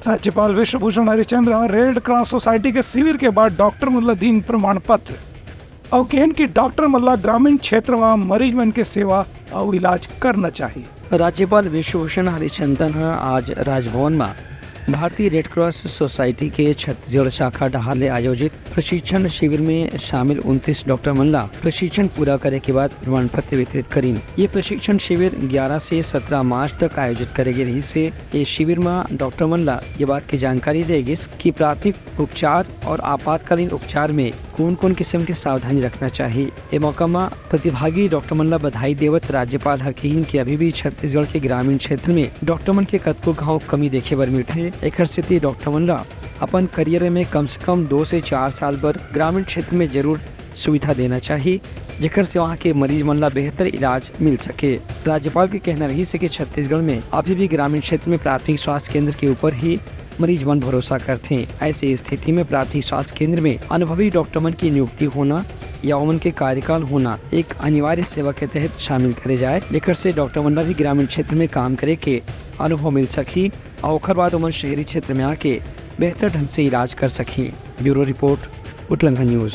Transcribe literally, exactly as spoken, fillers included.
राज्यपाल विश्वभूषण हरिचंद ह red cross society के शिविर के बाद डॉक्टर मन ल दीन प्रमाण पत्र। अउ केहेन कि डॉक्टर मन ल ग्रामीण क्षेत्र म मरीज मन के सेवा अउ इलाज करना चाही। राज्यपाल विश्वभूषण हरिचंदन ह आज राजभवन म भारतीय रेड क्रॉस सोसाइटी के छत्तीसगढ़ शाखा डहार ले आयोजित प्रशिक्षण शिविर में शामिल उनतीस डॉक्टर मन ला प्रशिक्षण पूरा करे के बाद प्रमाण पत्र वितरित करीन। ये प्रशिक्षण शिविर ग्यारह से सत्रह मार्च तक आयोजित करे गे रहिस हे। ये शिविर म डॉक्टर मन ला ये बात की जानकारी दे गिस कि प्राथमिक उपचार और आपातकालीन उपचार में कौन-कौन किस्म के सावधानी रखना चाहिए। ए मौका म प्रतिभागी डॉक्टर मन ला बधाई देवत राज्यपाल ह किहिन कि अभी भी छत्तीसगढ़ के ग्रामीण क्षेत्र में डॉक्टर मन के कतको घाव कमी देखे बर मिलथे। एखर सेती डॉक्टर मन ला अपन करियर में कम से कम दो से चार साल बर ग्रामीण क्षेत्र में जरूर सुविधा देना चाहिए, जेकर से वहाँ के मरीज मन ला बेहतर इलाज मिल सके। राज्यपाल के कहना रहिस हे कि छत्तीसगढ़ में अभी भी ग्रामीण क्षेत्र में प्राथमिक स्वास्थ्य केंद्र के ऊपर ही मरीज मन भरोसा करथे। ऐसी स्थिति में प्राथमिक स्वास्थ्य केंद्र में अनुभवी डॉक्टर मन की नियुक्ति होना या ओमन के कार्यकाल होना एक अनिवार्य सेवा के तहत शामिल करे जाए, जेकर से डॉक्टर मन ला भी ग्रामीण क्षेत्र में काम करे के अनुभव मिल सकही और ओकर बाद ओमन शहरी क्षेत्र में आके बेहतर ढंग से इलाज कर सकही। Bureau report, Utlangha news.